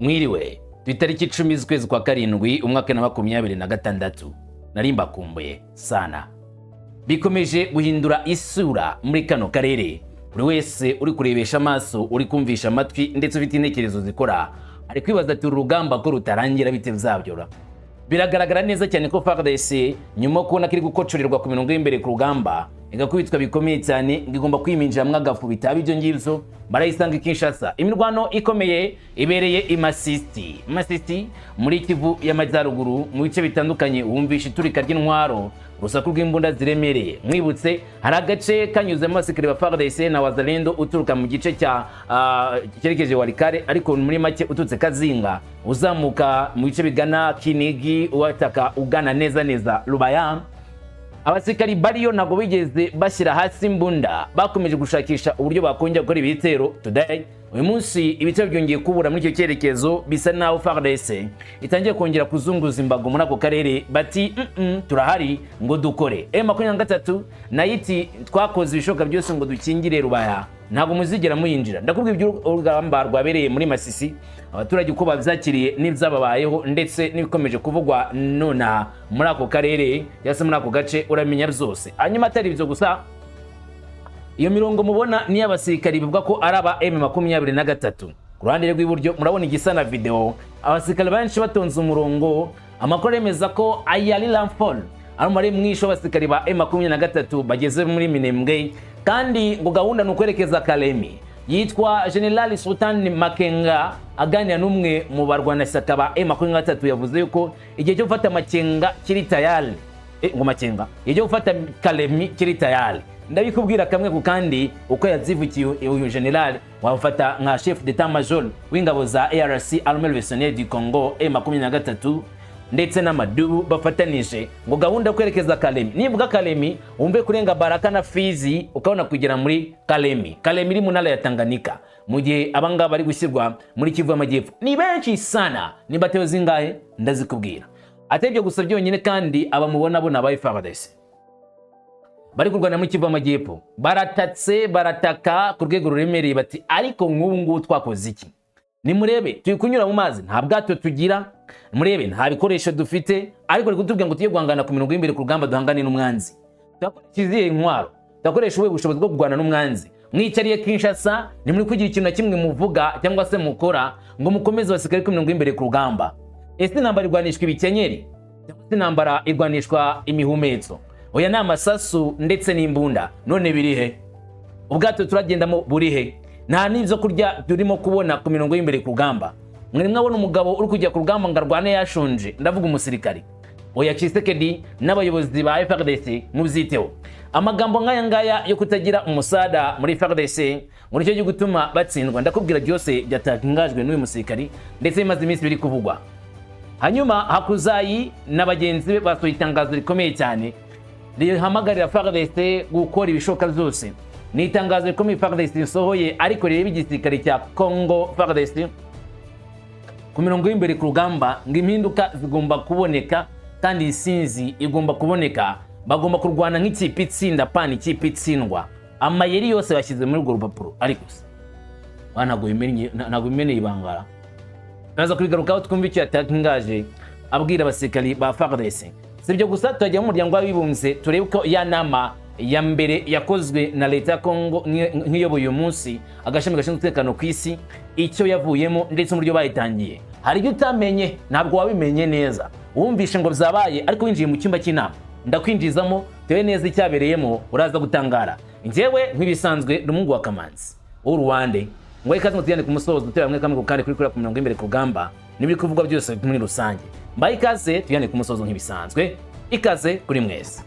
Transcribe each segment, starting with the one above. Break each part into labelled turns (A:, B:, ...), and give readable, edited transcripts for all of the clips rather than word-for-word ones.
A: Mwiriwe. Ku itariki 10 z'ukwezi kwa karindwi, umwaka na 2026, nari mbakumbuye sana. Bikomeje guhindura isura muri kano karere. Buri wese uri kurebesha amaso, uri kumvisha amatwi, ndetse ufite intekerezo zikora, ari kwibaza ati: "Uru rugamba ko rutarangira, bite byabyo?" Biragaragara neza cyane ko FARDC, nyuma yo kubona ko iri gukocorerwa ku mirongo y'imbere ku rugamba, igakubitwa bikomeye cyane, ngo igomba kwiminjiramo agafu. Bitaba ibyo ngibyo, barayisanga i Kinshasa. Imirwano ikomeye ibereye i Masisi, Masisi muri Kivu y'Amajyaruguru. Mu bice bitandukanye wumvisha iturika ry'intwaro, urusaku rw'imbunda ziremereye. Mwibutse, hari agace kanyuzemo abasirikare ba FARDC na Wazalendo, uturuka mu gice cya cyerekeje Walikale, ariko muri make uturutse Kazinga uzamuka mu bice bigana Kinigi, uwataka ugana neza neza Rubaya. Abasirikari bariyo ntabwo bigeze bashyira hasi imbunda, bakomeje gushakisha uburyo bakongera gukora ibitero. Today, uyu munsi, ibitero byongeye kubura muri icyo cyerekezo. Bisa naho FARDC itangiye kongera kuzunguza imbago muri ako karere, bati: Turahari ngo dukore." M23 nayo iti: "Twakoze ibishoboka byose ngo dukingire Rubaya, ntabwo muzigera muyinjira." Ndakubwira iby'urugamba rwabereye muri Masisi, abaturage uko babyakiriye n'ibyababayeho, ndetse n'ibikomeje kuvugwa nonaha muri ako karere cyangwa se muri ako gace, uramenya byose. Hanyuma atari ibyo gusa, iyo mirongo mubona ni iy'abasirikari bivuga ko ari aba M23. Ku ruhande rw'iburyo murabona igisa na video, abasirikari benshi batonze umurongo. Amakuru yemeza ko aya ari renfort, ari umubare mwinshi w'abasirikari ba M23 bageze muri Minembwe, kandi ngo gahunda ni ukwerekeza Kalemi. Yitwa General Sultan Makenga, aganira n'umwe mu barwanashyaka ba M23, yavuze yuko igihe cyo gufata Makenga kiri tayari. Ngo Makenga, igihe cyo gufata Kalemi kiri tayari. Ndabikubwira kamwe ku kandi uko yazivukiye. Uyu general wafata nka chef d'état major w'ingabo za ARC, Armée Révolutionnaire du Congo, M23 ndetse n'amadubu bafatanije, ngo gahunda yo kwerekeza Kalemi. Nivuga Kalemi, wumve kurenga Baraka na Fizi, ukabona kugera muri Kalemi. Kalemi iri mu ntara ya Tanganyika, mu gihe abangaba bari gushyirwa muri Kivu y'Amajyepfo ni benshi sana. Ni bateo zingahe? Ndazikubwira. Atari ibyo gusa byonyine kandi, abamubona bo ni aba FARDC bari kurwana muri Kivu y'Amajyepfo. Baratatse, barataka ku rwego ruremereye, bati: "Ariko nk'ubu ngubu twakoze iki? Nimurebe, turi kunyura mu mazi, nta bwato tugira, murebe nta bikoresho dufite, ariko bari kutubwira ngo tujye guhangana ku mirongo y'imbere ku rugamba, duhangane n'umwanzi. Turakoresha izihe ntwaro? Turakoresha ubuhe bushobozi bwo kurwana n'umwanzi? Mwicariye Kinshasa, ntimuri kugira ikintu na kimwe muvuga cyangwa se mukora ngo mukomeze abasirikare ku mirongo y'imbere ku rugamba. Ese intambara irwanishwa ibikenyeri cyangwa se intambara irwanishwa imihumetso? Oya, ni amasasu ndetse n'imbunda. None biri he? Ubwato turagendamo buri he? Nta n'ibyo kurya turimo kubona ku mirongo y'imbere ku rugamba. Mwari mwabona umugabo uri kujya ku rugamba ngo arwane yashonje? Ndavuga umusirikari. Oya, Tshisekedi n'abayobozi ba FARDC, mubyiteho." Amagambo nk'aya ngaya yo kutagira umusada muri FARDC ngo nicyo gutuma batsindwa. Ndakubwira byose byatangajwe n'uyu musirikari, ndetse bimaze iminsi biri kuvugwa. Hanyuma Hakuzayi na bagenzi be basohoye itangazo rikomeye cyane rihamagarira FARDC gukora ibishoboka byose. Ni itangazo rikomeye FARDC risohoye, ariko rireba igisirikare cya Congo FARDC ku mirongo y'imbere ku rugamba, ngo impinduka zigomba kuboneka kandi insinzi igomba kuboneka. Bagomba kurwana nk'ikipe itsinda, pana ikipe itsindwa. Amayeri yose bashyize muri urwo rupapuro. Ariko se ntabwo bimeneye ibangara? Turaza kubigarukaho, twumve icyo yatangaje abwira abasirikari ba FARDC. Si ibyo gusa, turajya mu Muryango w'Abibumbye, turebe ko ya nama ya mbere yakozwe na leta ya Congo nk'iyoboye uyu munsi agashami gashinzwe umutekano ku isi, icyo yavuyemo ndetse n'uburyo bayitangiye. Hari ibyo utamenye, ntabwo wabimenye neza, wumvishe ngo byabaye, ariko winjiye mu cyumba cy'inama, ndakwinjizamo turebe neza icyabereyemo, uraza gutangara. Njyewe nk'ibisanzwe ni umuhungu wa Kamanzi w'uruwande, ngo ikaze ngo tujyane ku musozo, dutera hamwe kamwe ku kandi kuri kuriya ku mirongo y'imbere ku rugamba n'ibiri kuvugwa byose muri rusange. Mbaye ikaze, tujyane ku musozo nk'ibisanzwe. Ikaze kuri mwese.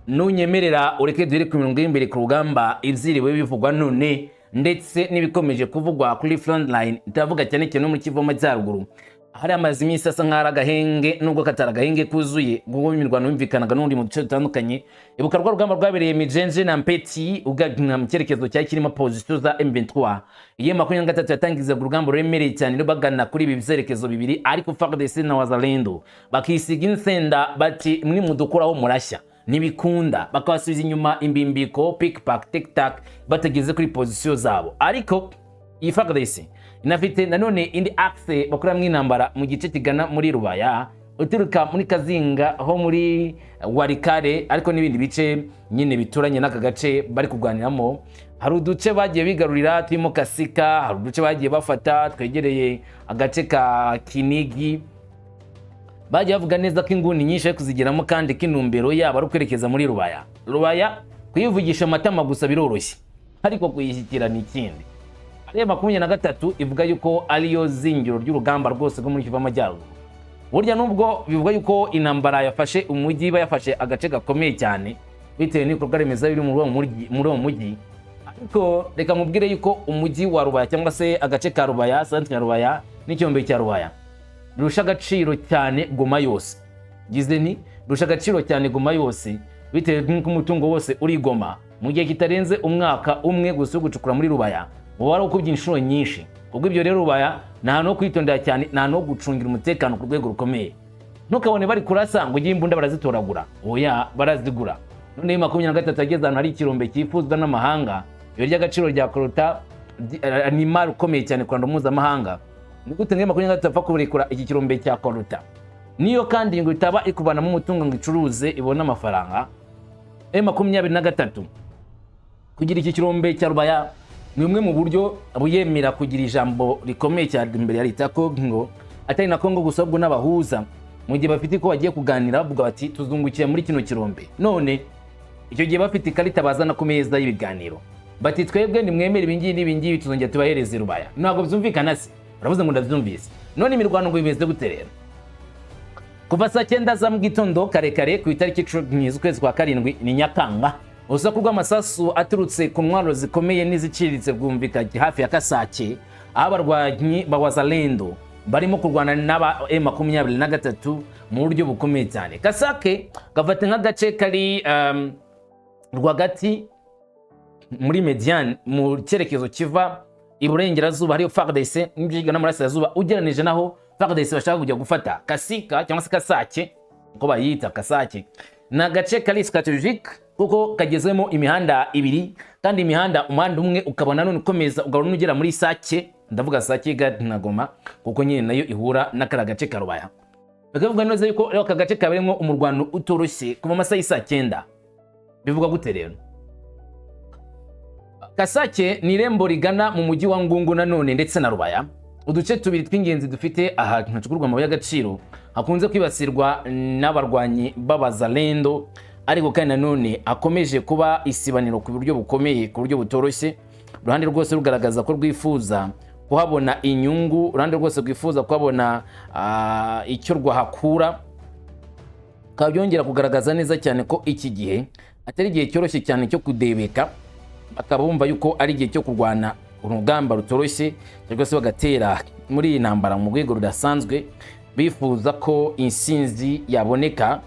A: Nunyemerera ureke duhere ku mirongo y'imbere ku rugamba, ibyiriwe bivugwa none ndetse n'ibikomeje kuvugwa kuri frontline. Ndavuga cyane cyane no muri Kivu Amajyaruguru. Hari amaze iminsi asa nk'aho ari agahenge, nubwo katari agahenge kuzuye, kuko imirwano yumvikanaga n'ubundi mu duce dutandukanye. Ibuka rwa rugamba rwabereye Mijenje na Mpeti, ugana mu cyerekezo cyari kirimo position za M23. Iyo 23 yatangizaga urugamba ruremereye cyane bagana kuri ibi byerekezo bibiri, ariko FARDC na Wazalendo bakisiga insenda, bati nimudukuraho murashya, ntibikunda, bakabasubiza inyuma imbimbiko, pick pack tic tac, batageze kuri position zabo. Ariko iyi FARDC inafite nanone indi axe bakoreramo intambara mu gice kigana muri Rubaya, uturuka muri Kazinga ho muri Walikale, ariko n'ibindi bice nyine bituranye n'aka gace bari kurwaniramo. Hari uduce bagiye bigarurira turimo Kasika, hari uduce bagiye bafata twegereye agace ka Kinigi. Bagiye bavuga neza ko inguni nyinshi ari kuzigeramo, kandi ko intumbero yabo ari ukwerekeza muri Rubaya. Rubaya kuyivugisha amatama gusa biroroshye, ariko kuyishyikira ni ikindi. Ariyo 23 ivuga yuko ariyo zingiro ry'urugamba rwose rwo muri Kivu y'Amajyaruguru. Burya nubwo bivuga yuko intambara yafashe umujyi, iba yafashe agace gakomeye cyane bitewe n'ibikorwa remezo biri muri uwo mujyi, ariko reka mubwire yuko umujyi wa Rubaya, cyangwa se agace ka Rubaya, centre ya Rubaya n'ikirombe cya Rubaya, birusha agaciro cyane Goma yose. Gize ni birusha agaciro cyane Goma yose, bitewe n'uko umutungo wose uri Goma, mu gihe kitarenze umwaka umwe gusa wo gucukura muri Rubaya, uba wari ukubye inshuro nyinshi. Ubwo ibyo rero, Rubaya ni ahantu ho kwitondera cyane, ni ahantu ho gucungira umutekano ku rwego rukomeye. Ntukabone bari kurasa ngo ujye imbunda barazitoragura, oya, barazigura. Noneho 23 yageze ahantu hari ikirombe cyifuzwa n'amahanga, iyo ry'agaciro rya coltan ni imari ukomeye cyane ku ruhando mpuzamahanga. Ni gute ngiyo 23 apfa kurekura iki kirombe cya coltan, niyo kandi ngo itaba ikuvanamo umutungo ngo icuruze ibone amafaranga? 23 kugira iki kirombe cya Rubaya ni bumwe mu buryo buyemera kugira ijambo rikomeye cyane imbere ya leta ya Kongo, atari na Kongo gusa, ahubwo n'abahuza mu gihe bafite ko bagiye kuganira bavuga bati tuzungukira muri kino kirombe. None icyo gihe bafite ikarita bazana ku meza y'ibiganiro, bati twebwe nimwemere ibingibi n'ibingibi, tuzongera tubahereze Rubaya. Ntabwo byumvikana se? Uravuze ngo ndabyumvise. None imirwano ngo bimeze gute rero? Kuva saa 9 za mu gitondo kare kare ku itariki 10 z'ukwezi kwa karindwi, ni Nyakanga, urusaku rw'amasasu aturutse ku ntwaro zikomeye n'iziciriritse rwumvikanye hafi ya Kasake, aho abarwanyi ba Wazalendo barimo kurwana n'aba M23 mu buryo bukomeye cyane. Kasake gafata nk'agace kari rwagati muri médiane, mu cyerekezo kiva iburengerazuba hariyo FARDC n'ibyo n'amurasirazuba, ugereranije naho FARDC bashaka kujya gufata Kasika cyangwa se Kasake, uko bayita Kasake. Ni agace kari stratégique kuko kagezemo imihanda ibiri, kandi imihanda, umuhanda umwe ukabona none ukomeza ugahora ugera muri Sake, ndavuga Sake na Goma, kuko nyine nayo ihura n'akari gace ka Rubaya. Bakavuga neza yuko rero aka gace kaberimo umurwano utoroshye kuva amasaha y'isaa 9. Bivuga gute rero? Kasake ni irembo rigana mu mujyi wa Ngungu nanone ndetse na Rubaya, uduce tubiri tw'ingenzi dufite ahantu hacukurwa amabuye y'agaciro hakunze kwibasirwa n'abarwanyi b'Abazalendo, ariko kandi nanone akomeje kuba isibaniro ku buryo bukomeye, ku buryo butoroshye. Uruhande rwose rugaragaza ko rwifuza kuhabona inyungu, uruhande rwose rwifuza kuhabona icyo rwahakura. Bikaba byongera kugaragaza neza cyane ko iki gihe atari igihe cyoroshye cyane cyo kudebeka, bakaba bumva yuko ari igihe cyo kurwana urugamba rutoroshye, cyangwa se bagatera muri iyi ntambara mu rwego rudasanzwe, bifuza ko insinzi yaboneka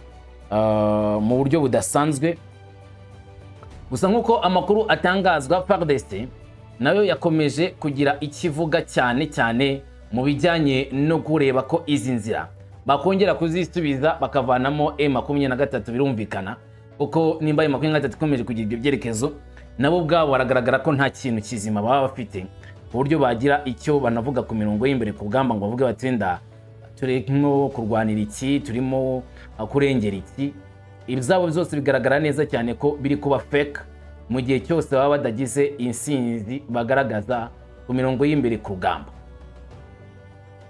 A: mu buryo budasanzwe. Gusa nk'uko amakuru atangazwa, FARDC nayo yakomeje kugira ikivuga cyane cyane mu bijyanye no kureba ko izi nzira bakongera kuzisubiza, bakavanamo M23. Birumvikana kuko nimba M23 ikomeje kugira ibyo byerekezo, nabo ubwabo baragaragara ko nta kintu kizima baba bafite ku buryo bagira icyo banavuga ku mirongo y'imbere ku rugamba, ngo bavuge bati wenda turimo kurwanira iki, turimo kurengera iki. Ibyabo byose bigaragara neza cyane ko biri kuba fake mu gihe cyose baba badagize insinzi bagaragaza ku mirongo y'imbere ku rugamba.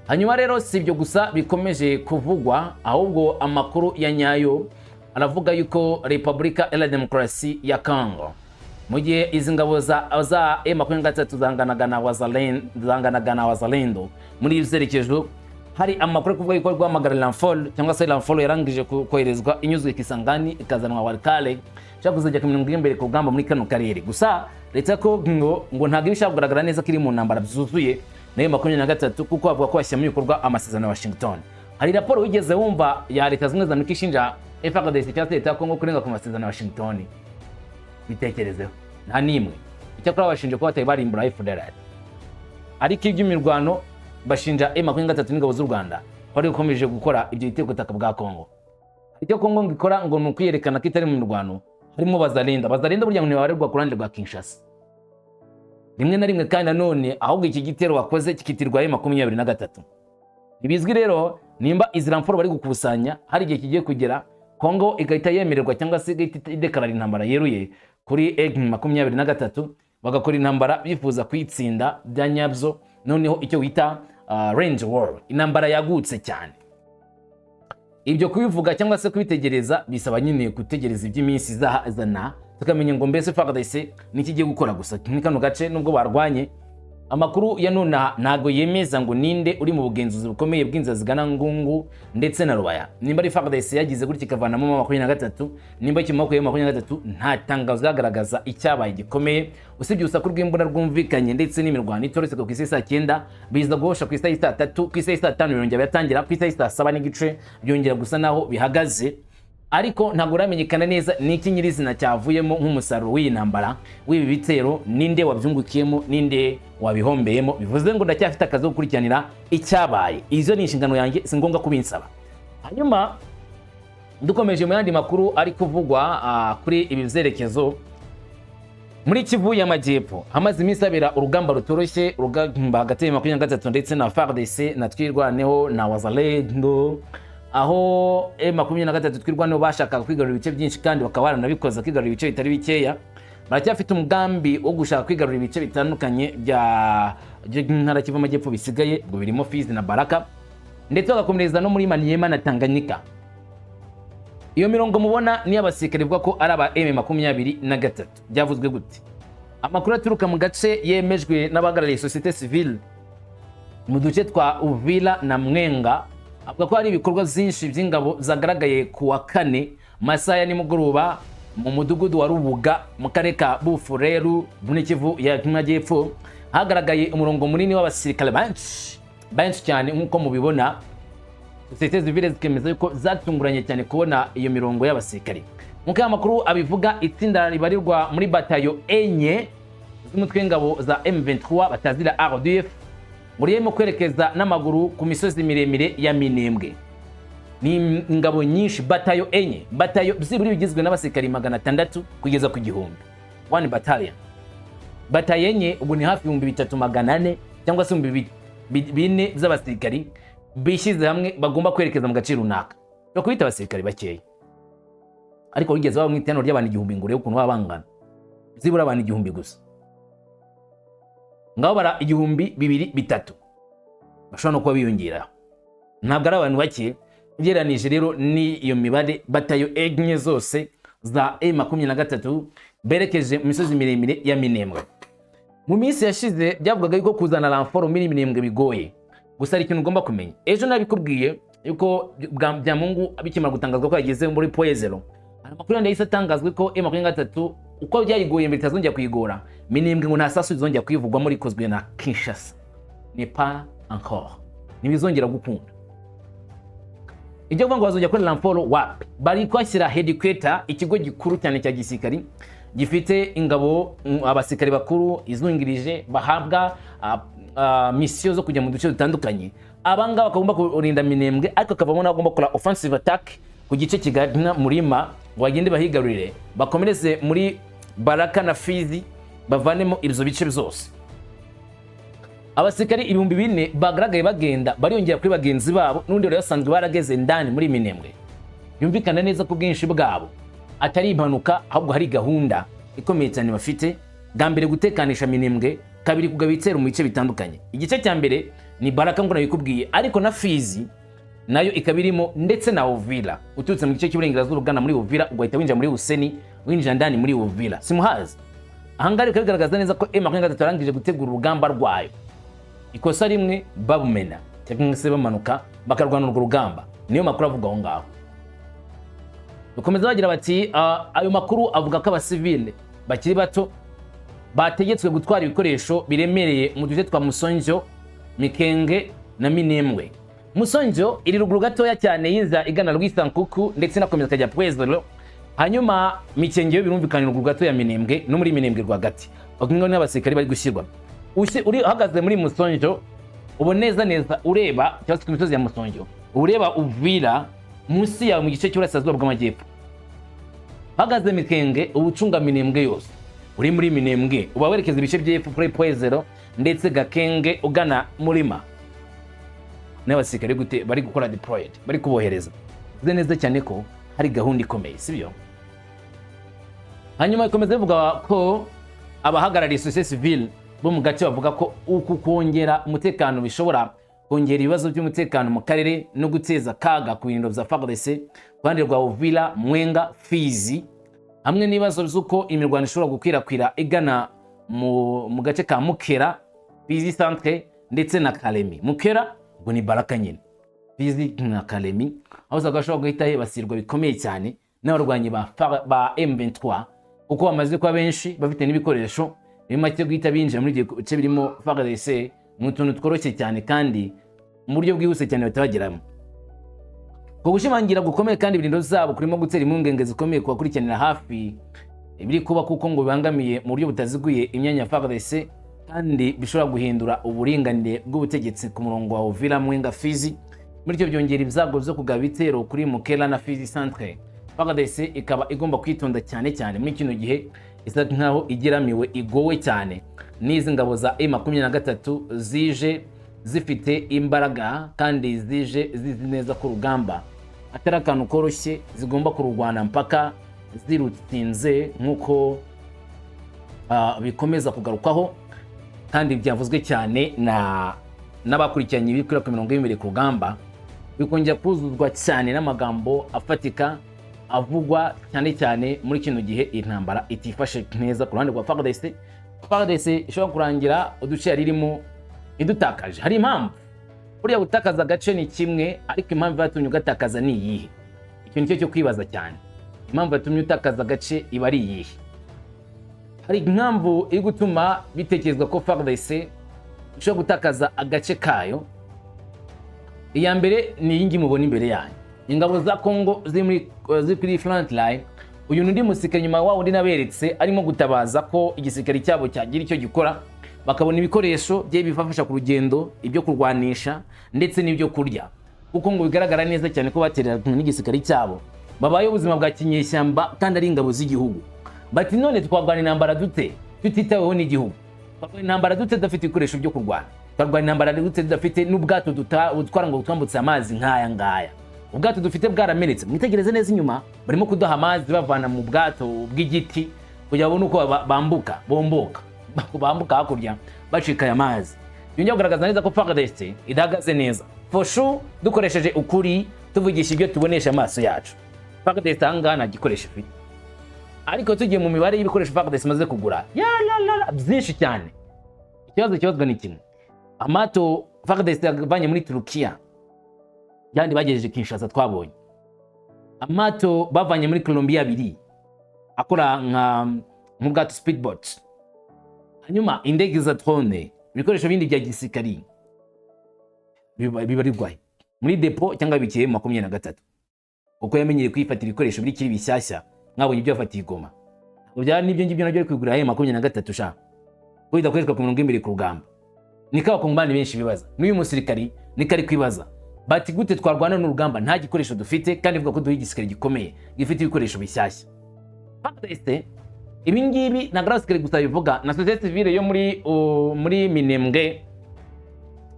A: Hanyuma rero si ibyo gusa bikomeje kuvugwa, ahubwo amakuru ya nyayo aravuga yuko Repubulika Iharanira Demokarasi ya Congo, mu gihe izi ngabo za M23 zanganaga na Wazalendo muri ibi byerekezo, hari amakuru ari kuvuga yuko guhamagara renfort, cyangwa se renfort yarangije koherezwa inyuzwe Kisangani ikazanwa Walikale, ishaka kuzajya ku mirongo y'imbere ku rugamba muri kano karere. Gusa leta ya Congo ngo ntabwo iba ishaka kugaragara neza ko iri mu ntambara byuzuye. nayo 23, kuko bavuga ko bashyira mu bikorwa amasezerano ya Washington. Hari raporo wigeze wumva ya Leta Zunze Ubumwe za Amerika ishinja FARDC cyangwa se leta ya Kongo kurenga ku masezerano ya Washington? Bitekerezeho, nta n'imwe. Icyakora bashinja kuba batari barimbura FDLR, ariko iby'imirwano bashinja M23 n'ingabo z'u Rwanda ko ari gukomeje gukora ibyo bitero ku butaka bwa Kongo. Icyo Kongo ngo ikora ngo ni ukwiyerekana ko itari mu mirwano, harimo Bazalendo. Bazalendo burya ngo ntibabarirwa ku ruhande rwa Kinshasa rimwe na rimwe, kandi nanone ahubwo iki gitero bakoze kikitirwa M23. Ntibizwi rero nimba izi renfort bari gukusanya hari igihe kigiye kugera Kongo igahita yemererwa cyangwa se igahita idekarara intambara yeruye kuri M23, bagakora intambara bifuza kuyitsinda bya nyabyo, noneho icyo wita range war, intambara yagutse cyane. Ibyo kubivuga cyangwa se kubitegereza bisaba nyine gutegereza iby'iminsi izazana, tukamenya ngo mbese FARDC niki igiye gukora. Gusa muri kano gace, nubwo barwanye, amakuru ya nonaha ntabwo yemeza ngo ninde uri mu bugenzuzi bukomeye bw'inzira zigana Ngungu ndetse na Rubaya, nimba ari FARDC yagize gutya ikavanamo 23, nimba ikiri mu maboko ya 23. Nta tangazo ryagaragaza icyabaye gikomeye usibye urusaku rw'imbunda rwumvikanye ndetse n'imirwano itoretse ku isi saa 9, biza guhosha ku isaha saa 3, ku isaha saa 5 birongera biratangira, ku isaha saa 7:30 byongera gusa naho bihagaze. Ariko ntabwo uramenyekana neza niki nyirizina cyavuyemo nk'umusaruro w'iyi ntambara, w'ibi bitero, ninde wabyungukiyemo, ninde wabihombeyemo. Bivuze ngo ndacyafite akazi ko gukurikiranira icyabaye. Izo ni inshingano yanjye, si ngombwa kubinsaba. Hanyuma dukomeje mu yandi makuru ari kuvugwa kuri ibi byerekezo, muri Kivu y'Amajyepfo hamaze iminsi habera urugamba rutoroshye, urugamba hagati ya 23 ndetse na FARDC na Twirwaneho na Wazalendo, aho M23, Twirwaneho bashakaga kwigarurira ibice byinshi kandi bakaba baranabikoze, kwigarurira ibice bitari bikeya. Baracyafite umugambi wo gushaka kwigarurira ibice bitandukanye bya by'intara Kivu Amajyepfo bisigaye, ngo birimo Fizi na Baraka, ndetse bagakomereza no muri Maniema na Tanganyika. Iyo mirongo mubona ni abasirikare bivuga ko ari aba M23. Byavuzwe gute? Amakuru aturuka mu gace yemejwe n'abahagarariye société civile mu duce twa Uvira na Mwenga avuga ko hari ibikorwa byinshi by'ingabo zagaragaye ku wa kane masaha ya nimugoroba mu mudugudu wa Rubuga mu karere ka Bufureru muri Kivu y'Amajyepfo. Hagaragaye umurongo munini w'abasirikare benshi benshi cyane nk'uko mubibona. Société civile zikemeza yuko zatunguranye cyane kubona iyo mirongo y'abasirikare. Nk'uko aya makuru abivuga, itsinda ribarirwa muri batayo enye z'umutwe w'ingabo za M23 batazira RDF ngo ririmo kwerekeza n'amaguru ku misozi miremire ya Minembwe. Ni ingabo nyinshi, batayo enye, batayo byibura bigizwe n'abasirikari 600 kugeza ku 1000, one battalion. Batayo enye ubwo ni hafi 3400 cyangwa se 4000 by'abasirikari bishyize hamwe bagomba kwerekeza mu gace runaka. Byo kubita abasirikari bakeya, ariko wigeze waba mu iteraniro ry'abantu 1000 ngo urebe ukuntu baba bangana? Byibura abantu 1000 gusa, ngaho bara 1000, 2000, 3000, bashobora no kuba biyongeraho. Ntabwo ari abantu bake ugereranije rero n'iyo mibare. Batayo enye zose za M23 berekeje mu misozi miremire ya Minembwe. Mu minsi yashize byavugaga yuko kuzana renfort muri Minembwe bigoye. Gusa hari ikintu ugomba kumenya. Ejo nabikubwiye yuko Byamungu bikimara gutangazwa ko yageze muri Point Zéro, hari amakuru yandi yahise atangazwa ko M23 uko byayigoye mbere itazongera kuyigora. Minembwe ngo nta sasu rizongera kuyivugwamo rikozwe na Kinshasa, n'est pas encore, ntibizongera gukunda. Ibyo kuvuga ngo bazongera kuri renfort, wapi. Bari kuhashyira headquarter, ikigo gikuru cyane cya gisirikari gifite ingabo, abasirikari bakuru, izungirije, bahabwa mission zo kujya mu duce dutandukanye. Abangaba bakagomba kurinda Minembwe, ariko akavamo n'abagomba gukora offensive attack ku gice kigana murima ngo bagende bahigarurire, bakomereze muri Baraka na Fizi, bavanemo ibyo bice byose. Abasirikari 4000 bagaragaye bagenda bariyongera kuri bagenzi babo n'ubundi bari basanzwe barageze ndani muri Minembwe. Byumvikana neza ko ubwinshi bwabo atari impanuka, ahubwo hari gahunda ikomeye cyane bafite: bwa mbere gutekanisha Minembwe, kabiri kugaba ibitero mu bice bitandukanye. Igice cya mbere ni Baraka ngo nabikubwiye, ariko na Fizi nayo ikaba irimo, ndetse na Uvira. Uturutse mu gice cy'uburengerazuba ugana muri Uvira, ugahita winjira muri Useni, winjira ndani muri Uvira, simuhazi. Ahangaha bikaba bigaragaza neza ko M23 yarangije gutegura urugamba rwayo. Ikosa rimwe babumena cyangwa se bamanuka bakarwana urwo rugamba. Niyo makuru avuga aho ngaho. Bakomeza bagira bati ayo makuru avuga ko abasivile bakiri bato bategetswe gutwara ibikoresho biremereye mu duce twa Musonjo. Mikenge na Minembwe. Musonjo iri ruguru gatoya cyane y'inzira igana Rwisankuku ndetse inakomeza ikajya Pwezero. Hanyuma Mikenge yo birumvikana ruguru gato ya Minembwe no muri Minembwe rwagati. Aho ngaho niho abasirikare bari gushyirwa. Uri uhagaze muri Musonjo, ubu neza neza ureba, cyangwa se ku misozi ya Musonjo, ureba Uvira munsi yawe mu gice cy'uburasirazuba bw'amajyepfo. Uhagaze Mikenge, uba ucunga Minembwe yose. Uri muri Minembwe uba werekeza ibice by'epfo kuri Pwezero ndetse Gakenge ugana Murima. N'abasirikare gute bari gukora deployed, bari kubohereza. Bivuze neza cyane ko hari gahunda ikomeye, sibyo? Hanyuma ikomeza bivuga ko abahagarariye société civile bo mu gace bavuga ko uku kongera umutekano bishobora kongera ibibazo by'umutekano mu karere no guteza akaga ku birindiro bya FARDC ku ruhande rwa Uvira, Mwenga, Fizi, hamwe n'ibibazo by'uko imirwano ishobora gukwirakwira igana mu gace ka Mukera, Fizi centre ndetse na Kalemi. Mukera ubwo ni Baraka nyine, Fizi na Kalemi, aho usanga bashobora guhita hibasirwa bikomeye cyane n'abarwanyi ba M23, kuko bamaze kuba benshi, bafite n'ibikoresho biri make, guhita binjira muri ibyo bice birimo FARDC mu tuntu tworoshye cyane kandi mu buryo bwihuse cyane bahita bageramo. Ku gushimangira gukomeye kandi ibirindiro zabo kurimo gutera impungenge zikomeye ku bakurikiranira hafi ibiri kuba, kuko ngo bibangamiye mu buryo butaziguye imyanya ya FARDC kandi bishobora guhindura uburinganire bw'ubutegetsi ku murongo wa Uvira, Mwenga, Fizi. Bityo byongera ibyago byo kugaba ibitero kuri Mukera na Fizi centre. FARDC ikaba igomba kwitonda cyane cyane muri kino gihe isa nkaho igeramiwe, igowe cyane n'izi ngabo za M23 zije zifite imbaraga kandi zije zizi neza ko urugamba atari akantu koroshye, zigomba kururwana mpaka zirutsinze, nk'uko bikomeza kugarukwaho kandi byavuzwe cyane na n'abakurikiranye ibiri ku mirongo y'imbere ku rugamba, bikongera kuzuzwa cyane n'amagambo afatika avugwa cyane cyane muri kino gihe intambara itifashe neza ku ruhande rwa FARDC. FARDC ishobora kurangira uduce yari irimo idutakaje. Hari impamvu. Buriya gutakaza agace ni kimwe, ariko impamvu yatumye ugatakaza ni iyihe? Icyo nicyo cyo kwibaza cyane. Impamvu yatumye utakaza agace iba ari iyihe? Hari impamvu iri gutuma bitekerezwa ko FARDC ishobora gutakaza agace kayo. Iya mbere ni iyi ngiyi mubona imbere yanyu, ingabo za Congo ziri kuri front line. Uyu ni undi musirikare nyuma wa wundi naberetse arimo gutabaza ko igisirikare cyabo cyagira icyo gikora, bakabona ibikoresho bye bibafasha ku rugendo, ibyo kurwanisha ndetse n'ibyo kurya, kuko ngo bigaragara neza cyane ko batereranywe n'igisirikare cyabo, babayeho ubuzima bwa kinyeshyamba kandi ari ingabo z'igihugu. Bati: "None twarwana intambara dute tutitaweho n'igihugu? Twarwana intambara dute tudafite ibikoresho byo kurwana? Twarwana intambara dute tudafite n'ubwato butwara ngo butwambutse amazi nk'aya ngaya? Ubwato dufite bwaramenetse. Mwitegereze neza inyuma, barimo kudaha amazi bavana mu bwato bw'igiti kugira ngo babone uko bambuka, bomboka, bambuka hakurya bacika aya mazi." Byongera kugaragaza neza ko FARDC idahagaze neza for sure. Dukoresheje ukuri, tuvugisha ibyo tubonesha amaso yacu, FARDC aha ngaha nta gikoresho ifite. Ariko tugiye mu mibare y'ibikoresho FARDC imaze kugura, ya la la la, byinshi cyane. Ikibazo kibazwa ni kimwe: amato FARDC yavanye muri Turukiya yandi bagejeje Kinshasa, twabonye amato bavanye muri Colombia abiri akora nka nk'ubwato speedboat, hanyuma indege za drone, ibikoresho bindi bya gisirikari bibarirwahe muri depo cyangwa bikiye mu 23, kuko yamenyereye kwifatira ibikoresho bikiri bishyashya. Mwabonye ibyo yafatiye i Goma. Ntabwo byaba n'ibyo ngibyo nabyo ari kwigurira M23 sha, kuko bidakoreshwa ku mirongo y'imbere ku rugamba. Niko abakongomani benshi bibaza, n'uyu musirikari niko ari kwibaza, bati: "Gute twarwana n'urugamba nta gikoresho dufite, kandi ivuga ko duha igisirikare gikomeye gifite ibikoresho bishyashya?" FARDC, ibi ngibi ntabwo ari abasirikare gusa bivuga, na société civile yo muri Minembwe,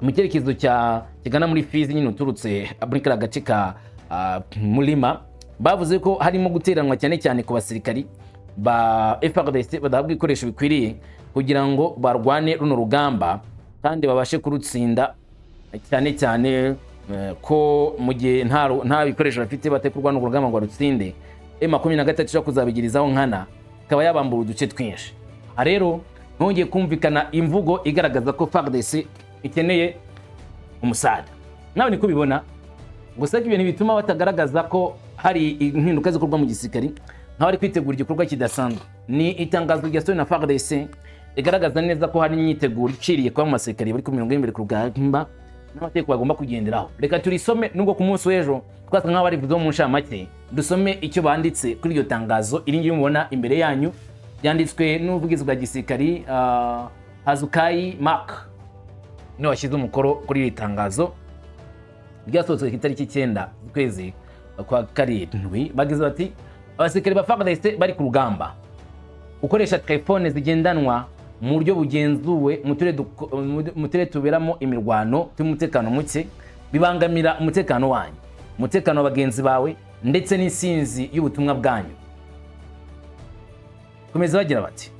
A: mu cyerekezo cya kigana muri Fizi nyine, uturutse muri kariya gace ka Murima, bavuze ko harimo guteranwa cyane cyane ku basirikari ba FARDC badahabwa ibikoresho bikwiriye kugira ngo barwane runo rugamba kandi babashe kurutsinda, cyane cyane ko mu gihe nta bikoresho bafite batari kurwana urwo rugamba ngo barutsinde, M23 ishobora kuzabigirizaho nkana ikaba yabambura uduce twinshi. Aha rero hongeye kumvikana imvugo igaragaza ko FARDC ikeneye umusada. Nawe niko ubibona gusa, ariko ibintu bituma batagaragaza ko hari impinduka zikorwa mu gisirikari nk'abari kwitegura igikorwa kidasanzwe ni itangazo ryasohowe na FARDC. rigaragaza neza ko hari imyiteguro iciriye kuba mu basirikare bari ku mirongo y'imbere ku rugamba n'amategeko bagomba kugenderaho. Reka turisome, nubwo ku munsi w'ejo twasa nk'aho barivuzeho mu ncamake. Dusome icyo banditse kuri iryo tangazo. Iri ngiri mubona imbere yanyu ryanditswe n'ubuvugizi bwa gisirikari, Hazukayi Mark niwe washyize umukono kuri iri tangazo ryasohotse ku itariki 9 z'ukwezi kwa karindwi. Bagize bati: "Abasirikare ba FARDC bari ku rugamba, gukoresha telefone zigendanwa mu buryo bugenzuwe mu turere tuberamo imirwano y'umutekano muke bibangamira umutekano wanyu, umutekano wa bagenzi bawe ndetse n'insinzi y'ubutumwa bwanyu." Komeza bagira bati: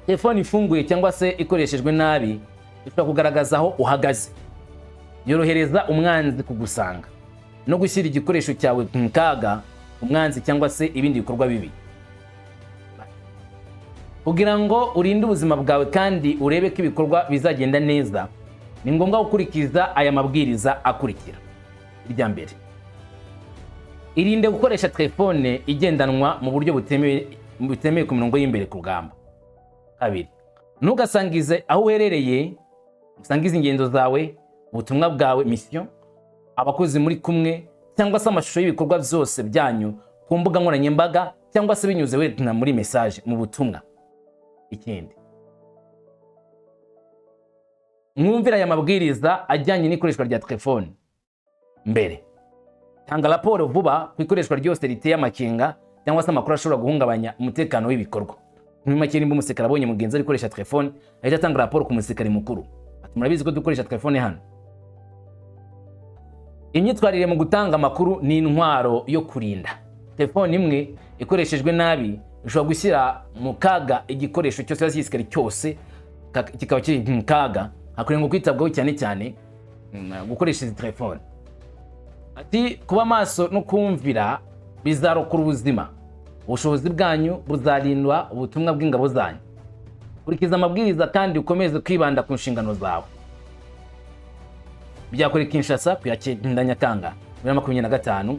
A: "Telefone ifunguye cyangwa se ikoreshejwe nabi ishobora kugaragaza aho uhagaze, yorohereza umwanzi kugusanga no gushyira igikoresho cyawe mu kaga, umwanzi cyangwa se ibindi bikorwa bibi. Kugira ngo urinde ubuzima bwawe kandi urebe ko ibikorwa bizagenda neza, ni ngombwa gukurikiza aya mabwiriza akurikira: Irya mbere, irinde gukoresha telefone igendanwa mu buryo butemewe ku mirongo y'imbere ku rugamba. Kabiri, ntugasangize aho uherereye, usangize ingendo zawe, ubutumwa bwawe, mission, abakozi muri kumwe cyangwa se amashusho y'ibikorwa byose byanyu ku mbuga nkoranyambaga cyangwa se binyuze wenda muri message, mu butumwa. Ikindi, mwumvire aya mabwiriza ajyanye n'ikoreshwa rya telefone. Mbere, tanga raporo vuba ku ikoreshwa ryose riteye amakenga cyangwa se amakuru ashobora guhungabanya umutekano w'ibikorwa." Muri make, nimba umusirikare abonye mugenzi ari gukoresha telefone, ahita atanga raporo ku musirikare mukuru, ati: "Murabizi ko dukoresha telefone hano." Imyitwarire mu gutanga amakuru ni intwaro yo kurinda. Telefone imwe ikoreshejwe nabi ishobora gushyira mu kaga igikoresho cyose cyangwa se igisirikare cyose kikaba kiri mu kaga. Hakwiriye kwitabwaho cyane cyane gukoresha izi telefone. Ati: "Kuba maso no kumvira bizarokora ubuzima, ubushobozi bwanyu buzarindwa, ubutumwa bw'ingabo zanyu. Kurikiza amabwiriza kandi ukomeze kwibanda ku nshingano zawe." Byakorewe Kinshasa ku ya 9 Nyakanga 2025,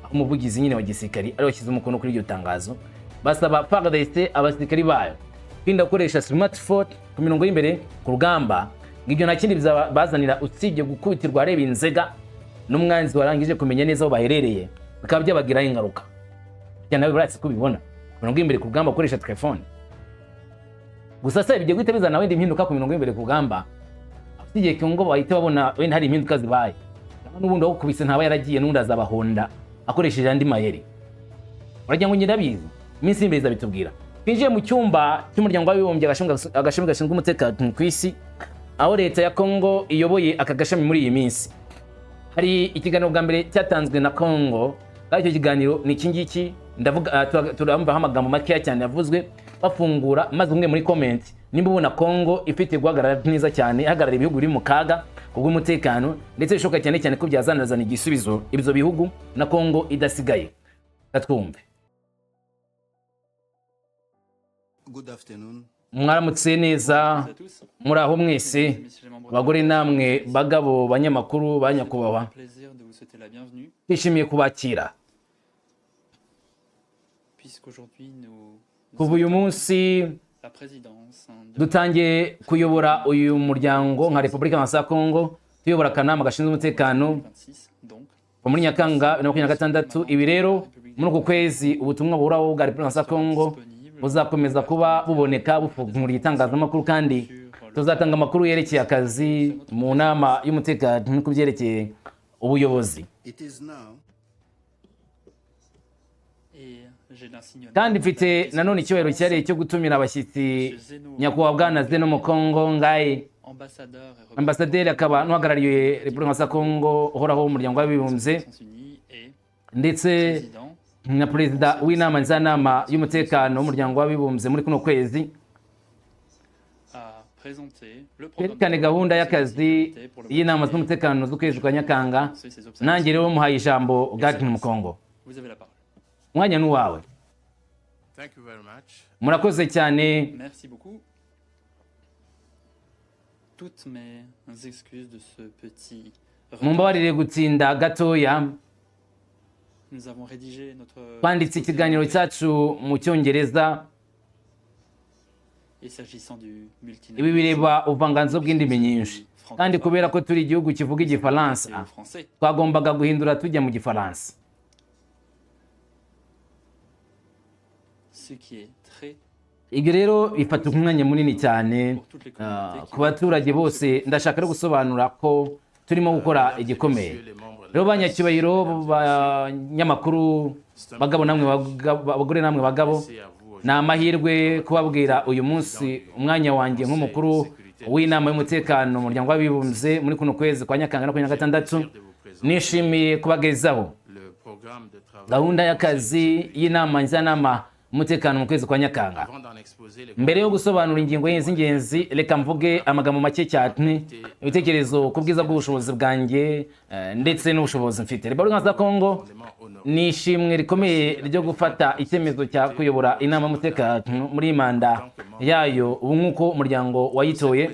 A: aho umuvugizi nyine wa gisirikari ari washyize umukono kuri iryo tangazo. Basaba FARDC, abasirikari bayo, kwirinda gukoresha smartphone ku mirongo y'imbere ku rugamba, ngo ibyo nta kindi bizabazanira usibye gukubitirwa areba inzega n'umwanzi warangije kumenya neza aho baherereye, bikaba byabagiraho ingaruka cyane. Nawe buratse kubibona ku mirongo y'imbere ku rugamba gukoresha telefone gusa se bigiye guhita bizana wenda impinduka ku mirongo y'imbere ku rugamba? Usibye ngo bahite babona wenda hari impinduka zibaye, n'ubundi awukubise ntaba yaragiye, n'ubundi azabahonda akoresheje andi mayeri. Uragira ngo nyirabizi, iminsi y'imbere izabitubwira. Twinjiye mu cyumba cy'Umuryango w'Abibumbye, agashami gashinzwe umutekano ku isi, aho leta ya Kongo iyoboye aka gashami muri iyi minsi. Hari ikiganiro bwa mbere cyatanzwe na Kongo, kandi icyo kiganiro ni iki ngiki. Ndavuga, turamvaho amagambo makeya cyane yavuzwe bafungura, maze umwe muri comment nimba ubona Kongo ifite guhagarara neza cyane, ihagarara ibihugu biri mu kaga kubw'umutekano, ndetse bishoboka cyane cyane ko byazanazana igisubizo ibyo bihugu na Kongo idasigaye. Twumve.
B: Good afternoon.
A: Mwaramutse neza, muri aho mwese, abagore namwe bagabo, banyamakuru, ba nyakubahwa.
C: Plaisir de vous souhaiter la bienvenue,
A: Twishimiye kubakira.
C: puisqu'aujourd'hui nous
A: Kuva uyu munsi
C: la présidence, hein, de
A: dutangiye kuyobora uyu muryango nka Repubulika ya Kongo, tuyobora akanama gashinzwe umutekano
C: 26, donc
A: kuva muri Nyakanga 2026. Ibi rero, muri uku kwezi ubutumwa buhoraho bwa Repubulika ya Kongo buzakomeza kuba buboneka bufunguriye itangazamakuru, kandi tuzatanga amakuru yerekeye akazi mu nama y'umutekano ku byerekeye ubuyobozi.
B: It is now
C: Et j'ai l'insigne
A: Kandi mfite nanone icyubahiro cyihariye cyo gutumira abashyitsi, nyakubahwa bwana Zeno Mukongo Ngaye,
C: ambassadeur et
A: ambasaderi akaba n'uhagarariye Repubulika ya Kongo uhoraho w'Umuryango w'Abibumbye,
C: Nations Unies et
A: ndetse
C: président
A: na perezida w'inama njyanama y'umutekano w'Umuryango w'Abibumbye muri kuno kwezi,
C: a présenté le programme
A: twerekane gahunda y'akazi y'inama z'umutekano z'ukwezi kwa Nyakanga. Nanjye rero muhaye ijambo, Gagin Mukongo.
C: Vous avez la parole.
A: Umwanya ni uwawe.
B: Thank you very much.
A: Murakoze cyane.
C: Merci beaucoup. Toutes mes excuses de ce petit retard.
A: Mumbabarire gutinda gatoya.
C: Nous avons rédigé notre
A: Twanditse ikiganiro cyacu mu Cyongereza.
C: Et s'agissant du
A: Ibi bireba ubuvanganzo bw'indimi nyinshi, kandi kubera ko turi igihugu kivuga Igifaransa,
C: au français.
A: twagombaga guhindura tujya mu Gifaransa.
C: Ce qui est très
A: Ibyo rero bifata umwanya munini cyane ku baturage bose. Ndashaka no gusobanura ko turimo gukora igikomeye. Rero banyacyubahiro, banyamakuru, bagabo namwe bagore namwe bagabo, ni amahirwe kubabwira uyu munsi umwanya wanjye nk'umukuru w'inama y'umutekano mu Muryango w'Abibumbye muri kuno kwezi kwa Nyakanga 26. Nishimiye kubagezaho gahunda y'akazi y'inama njyanama umutekano mu kwezi kwa Nyakanga. Mbere yo gusobanura ingingo z'ingenzi, reka mvuge amagambo make cyane, ibitekerezo ku bwiza bw'ubushobozi bwanjye ndetse n'ubushobozi mfite. Repubulika ya Kongo ni ishimwe rikomeye ryo gufata icyemezo cya kuyobora inama y'umutekano muri manda yayo ubu nk'uko umuryango wayitoye.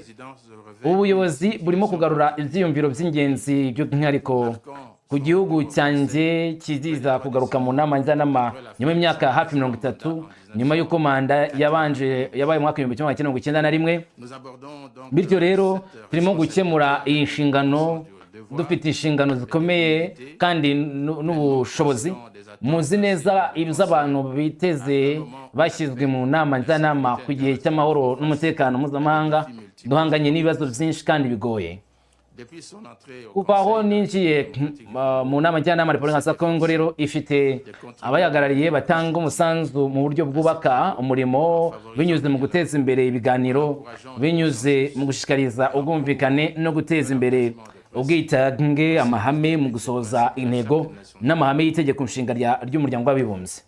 A: Ubuyobozi burimo kugarura ibyiyumviro by'ingenzi, by'umwihariko ku gihugu cyanjye kiziza kugaruka mu nama njyanama nyuma y'imyaka hafi 30, nyuma y'uko manda yabanje yabaye mu mwaka 1991. Bityo rero turimo gukemura iyi nshingano dufite inshingano zikomeye kandi n'ubushobozi. Muzi neza ibyo abantu biteze bashyizwe mu nama njyanama ku gihe cy'amahoro n'umutekano mpuzamahanga. Duhanganye n'ibibazo byinshi kandi bigoye. Kuva aho ninjiye mu nama njyanama, Repubulika ya Kongo rero ifite abayihagarariye batanga umusanzu mu buryo bwubaka umurimo, binyuze mu guteza imbere ibiganiro, binyuze mu gushishikariza ubwumvikane no guteza imbere ubwitange, amahame mu gusohoza intego n'amahame y'itegeko nshinga ry'Umuryango w'Abibumbye.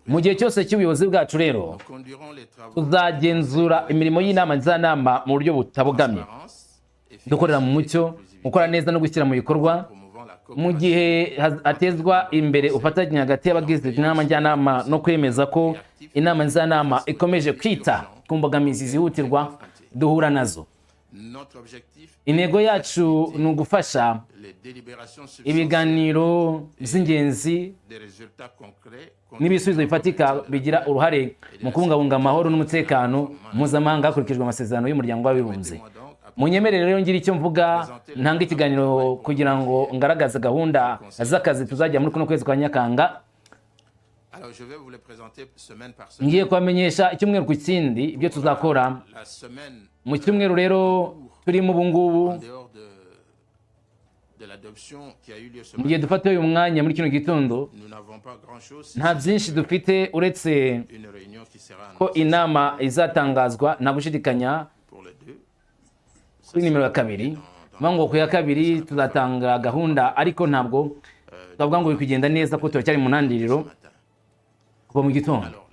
A: Mu gihe cyose cy'ubuyobozi bwacu rero, tuzagenzura imirimo y'inama njyanama mu buryo butabogamye, dukorera mu mucyo, gukora neza no gushyira mu bikorwa, mu gihe hatezwa imbere ubufatanye hagati y'abagize inama njyanama no kwemeza ko inama njyanama ikomeje kwita ku mbogamizi zihutirwa duhura nazo. Intego yacu ni ugufasha ibiganiro by'ingenzi n'ibisubizo bifatika bigira uruhare mu kubungabunga amahoro n'umutekano mpuzamahanga hakurikijwe amasezerano y'Umuryango w'Abibumbye. Munyemerere rero ngira icyo mvuga, ntanga ikiganiro kugira ngo ngaragaze gahunda z'akazi tuzajya muri kuno kwezi kwa Nyakanga. Ngiye kubamenyesha icyumweru ku kindi ibyo tuzakora mu cyumweru rero turimo ubu ngubu. Mu gihe dufata uyu mwanya muri kino gitondo, nta byinshi dufite uretse ko inama izatangazwa nta gushidikanya kuri nimero ya 2. Bivuga ngo ku ya 2 tuzatanga gahunda, ariko ntabwo twavuga ngo biri kugenda neza ko turacyari mu ntangiriro kuva mu gitondo.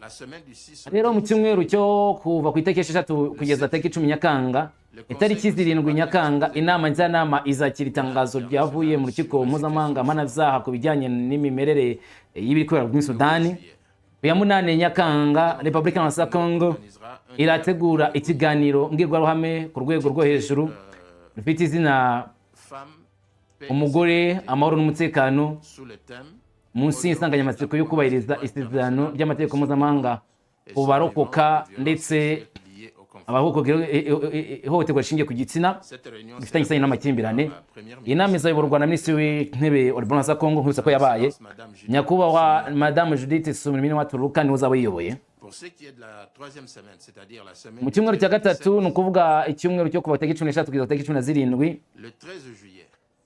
A: Rero mu cyumweru cyo kuva ku itariki 6 kugeza tariki 10 Nyakanga, itariki 7 Nyakanga, inama njyanama izakira itangazo ryavuye mu rukiko mpuzamahanga mpanabyaha ku bijyanye n'imimerere y'ibiri kubera muri Sudani. Ku ya 8 Nyakanga, Repubulika ya Kongo irategura ikiganiro mbwirwaruhame ku rwego rwo hejuru rufite izina "Umugore, Amahoro n'Umutekano", munsi y'insanganyamatsiko yo kubahiriza isezerano ry'amategeko mpuzamahanga ku barokoka ndetse abahohoterwa ihohoterwa rishingiye ku gitsina bifitanye isano n'amakimbirane. Iyi nama izayoborwa na Minisitiri w'Intebe wa Repubulika ya Kongo, nkwibutsa ko yabaye Nyakubahwa Madamu Judith Suminwa Tuluka niwe uzaba yiyoboye. Mu cyumweru cya gatatu, ni ukuvuga icyumweru cyo kuva tariki 13 kugeza tariki 17,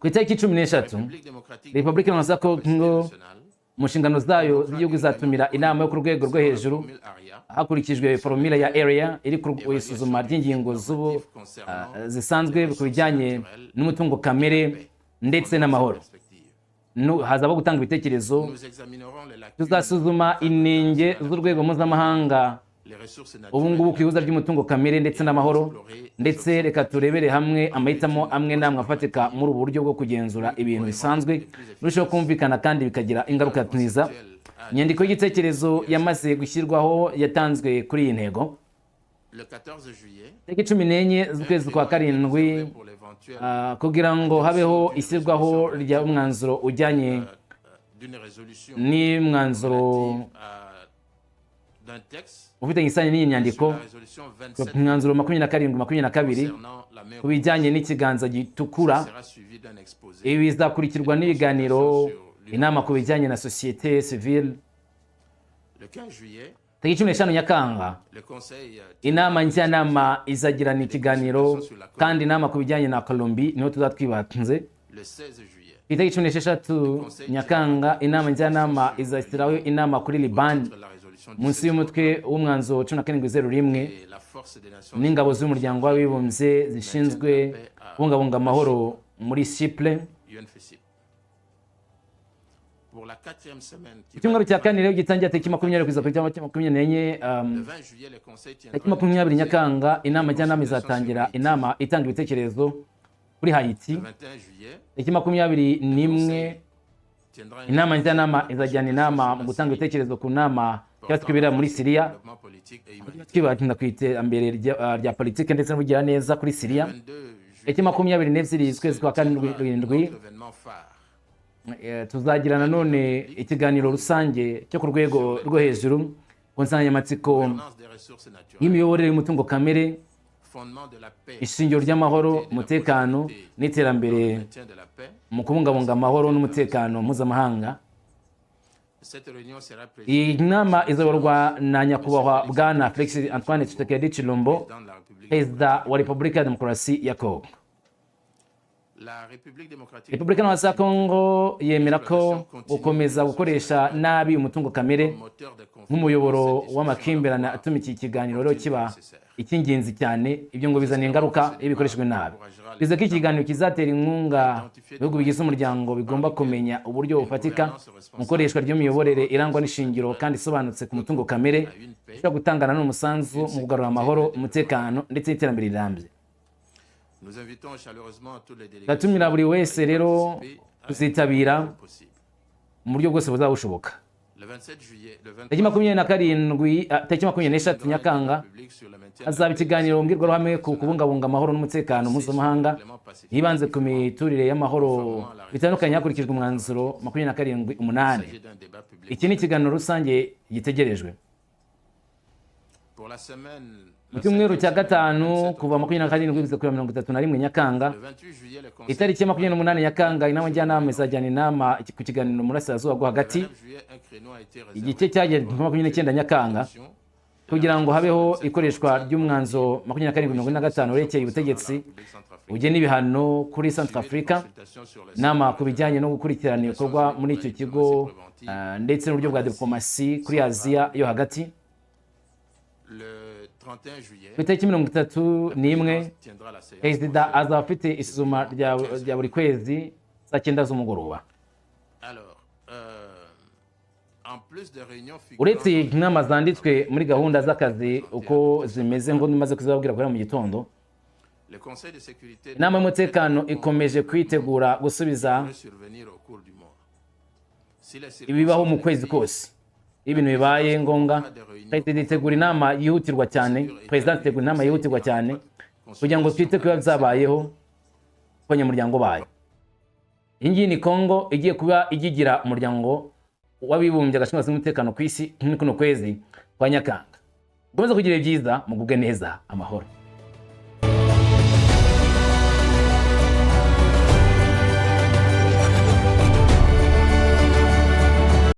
A: ku itariki 13, Repubulika ya Kongo mu nshingano zayo z'igihugu izatumira inama yo ku rwego rwo hejuru hakurikijwe formule ya Arria iri ku isuzuma ry'ingingo z'ubu zisanzwe ku bijyanye n'umutungo kamere ndetse n'amahoro. Hazabaho gutanga ibitekerezo. Tuzasuzuma inenge z'urwego mpuzamahanga ubu ngubu ku ihuza ry'umutungo kamere ndetse n'amahoro, ndetse reka turebere hamwe amahitamo amwe n'amwe afatika muri ubu buryo bwo kugenzura ibintu bisanzwe birushaho kumvikana kandi bikagira ingaruka nziza. Inyandiko y'igitekerezo yamaze gushyirwaho yatanzwe kuri iyi ntego. Tariki 14 z'ukwezi kwa karindwi, kugira ngo habeho ishyirwaho ry'umwanzuro ujyanye n'umwanzuro ufitanye isano n'iyi nyandiko ku mwanzuro 2722 ku bijyanye n'ikiganza gitukura. Ibi bizakurikirwa n'ibiganiro, inama ku bijyanye na sosiyete sivile. Tariki 15 Nyakanga, inama njyanama izagirana ikiganiro kandi inama ku bijyanye na Colombie, niho tuzatwibanze. Ku itariki 16 Nyakanga, inama njyanama izashyiraho inama kuri Libani munsi y'umutwe w'umwanzuro 1701 n'ingabo z'umuryango w'abibumbye zishinzwe kubungabunga amahoro muri Chypre. Icyumweru cya kane rero gitangira tariki 20 kugeza ku itariki 24. Tariki 20 Nyakanga, inama njyanama izatangira inama itanga ibitekerezo kuri Hayiti. Tariki 21, inama njyanama izajyana inama mu gutanga ibitekerezo ku nama cyangwa twibera muri Siriya, twibanda ku iterambere rya politiki ndetse n'ubugiraneza kuri Siriya. Tariki 22 z'ukwezi kwa karindwi, tuzagira nanone ikiganiro rusange cyo ku rwego rwo hejuru ku nsanganyamatsiko y'imiyoborere y'umutungo kamere, ishingiro ry'amahoro, umutekano n'iterambere mu kubungabunga amahoro n'umutekano mpuzamahanga. Iyi nama izayoborwa na Nyakubahwa Bwana Felix Antoine Tshisekedi Tshilombo, Perezida wa Repubulika ya Demokarasi ya Kongo. Repubulika ya Kongo yemera ko gukomeza gukoresha nabi umutungo kamere nk'umuyoboro w'amakimbirane atuma iki kiganiro rero kiba icy'ingenzi cyane. Ibyo ngo bizana ingaruka iyo bikoreshejwe nabi. Bivuze ko ikiganiro kizatera inkunga ibihugu bigize umuryango bigomba kumenya uburyo bufatika mu ikoreshwa ry'imiyoborere irangwa n'ishingiro kandi isobanutse ku mutungo kamere, ishobora gutangana n'umusanzu mu kugarura amahoro, umutekano ndetse n'iterambere rirambye. Ndatumira buri wese rero kuzitabira mu buryo bwose buzaba bushoboka. Tariki 27, tariki 23 Nyakanga, hazaba ikiganiro mbwirwaruhame ku kubungabunga amahoro n'umutekano mpuzamahanga, yibanze ku miturire y'amahoro bitandukanye hakurikijwe umwanzuro 278. Iki ni ikiganiro rusange gitegerejwe. Mu cyumweru cya gatanu, kuva 27 kugeza kuri 31 Nyakanga, itariki ya 28 Nyakanga, inama njyanama izajyana inama ku kiganiro mu Burasirazuba bwo Hagati. Igice cyagenwe 29 Nyakanga kugira ngo habeho ikoreshwa ry'umwanzuro 2745 werekeye ubutegetsi bugena ibihano kuri Centrafrica, inama ku bijyanye no gukurikirana ibikorwa muri icyo kigo ndetse n'uburyo bwa diplomasi kuri Aziya yo hagati. Ku itariki 31, Perezida azaba afite isuzuma rya buri kwezi saa 9 z'umugoroba. Uretse inama zanditswe muri gahunda z'akazi uko zimeze ngo maze kuzababwira guhera mu gitondo, inama y'umutekano ikomeje kwitegura gusubiza ibibaho mu kwezi kose. Iyo ibintu bibaye ngombwa, Perezida itegura inama yihutirwa cyane, Perezida ategura inama yihutirwa cyane kugira ngo twite ku biba byabayeho ku banyamuryango bayo. Iyi ngiyi ni Kongo igiye kuba igigira umuryango w'abibumbye agashinzwe umutekano ku isi muri kuno kwezi kwa Nyakanga. Mukomeze kugira ibyiza, mugubwe neza, amahoro.